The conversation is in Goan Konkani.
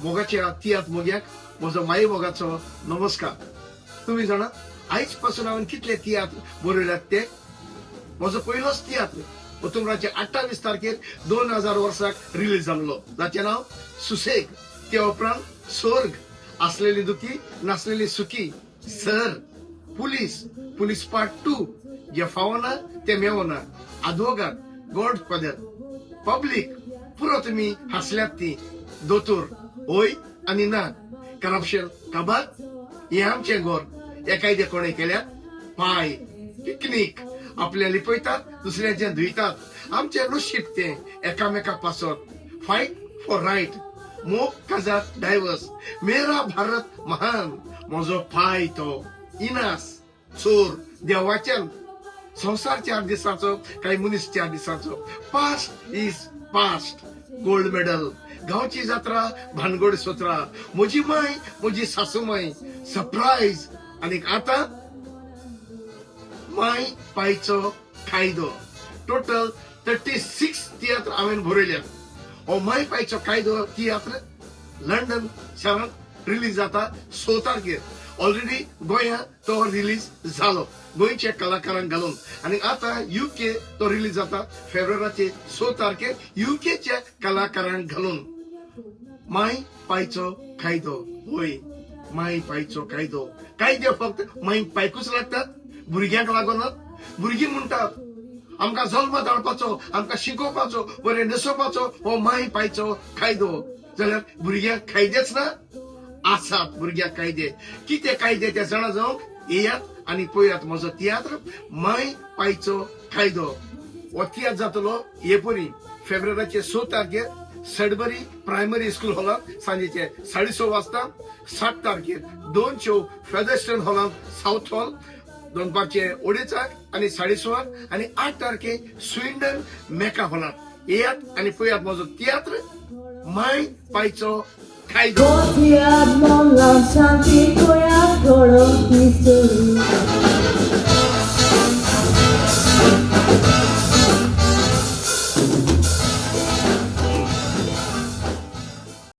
मोगाच्या तियात्र मोग्याक म्हजो माई मोगाचो नमस्कार. तुमी जाणा आयज पासून हांवें कितले तियात्र बरयल्यात ते? म्हजो पयलोच तियात्र ऑक्टोबराचे 28 तारखेर 2000 वर्साक रिलीज जाल्लो, जाचें नांव सुसेग. त्या उपरांत स्वर्ग, आसलेली दुखी नासलेली सुखी, सर, पुलीस, पुलीस पार्ट 2, जे फावना ते मेवना, आदवोगाद, गॉड फादर, पब्लीक, पुरो तुमी हांसल्यात ती, दोतोर, होय आनी ना, करप्शन काबार, हें आमचें घर, एकायदे कोणें केल्यात, पाय, पिकनीक, आपलें लिपयतात दुसऱ्याचें धुयतात, आमचें नशीब तें एकामेका पासत, फायट फॉर रायट, मोग काजार डायवर्स, मेरा भारत महान, म्हजो पाय तो, इनास, चोर, देवाच्यान, संवसार 4 दिसांचो काय मनीस 4 दिसांचो, past is past, gold medal, गांवची जात्रा भानगड सोत्रा, म्हजी माय म्हजी सासू माय, सरप्रायज, आनी आतां माय पायचो कायदो. टोटल 36 तियात्र हांवें बरयल्यात. हो माय पायचो कायदो तियात्र लंडन शारांत रिलीज जाता 6 तारखेर. ऑलरेडी गोंयांत तो रिलीज जालो गोंयच्या कलाकारांक घालून, आनी आतां युके तो रिलीज जाता फेब्रुवाराचे 6 तारखेर युकेच्या कलाकारांक घालून. माय पायचो कायदो, होय माय पायचो कायदो. कायदे फक्त माय पायकूच लागतात, भुरग्यांक लागोनात. भुरगीं म्हणटात आमकां जल्म धाडपाचो, आमकां शिकोवपाचो, बरें न्हेसोवपाचो हो माय पायचो कायदो. जाल्यार भुरग्यांक कायदेच ना? आसात भुरग्यांक कायदे. कितें कायदे ते जाणा जावंक येयात आनी पळयात म्हजो तियात्र माय पायचो कायदो. हो तियात्र जातलो हे परी फेब्रुवाराचे 6 तारखेर सडबरी प्रायमरी स्कूल हॉलांत सांजेचे 6:30 वाजता. 7 तारखेर 2 शो फेदरस्टन हॉलांत सावथ हॉल दनपारचे 2:30 आनी 6:30, आनी 8 तारखेर स्विंडन मेका हॉलांत. येयात आनी पळयात म्हजो तियात्र माय पायचो कायदो. History.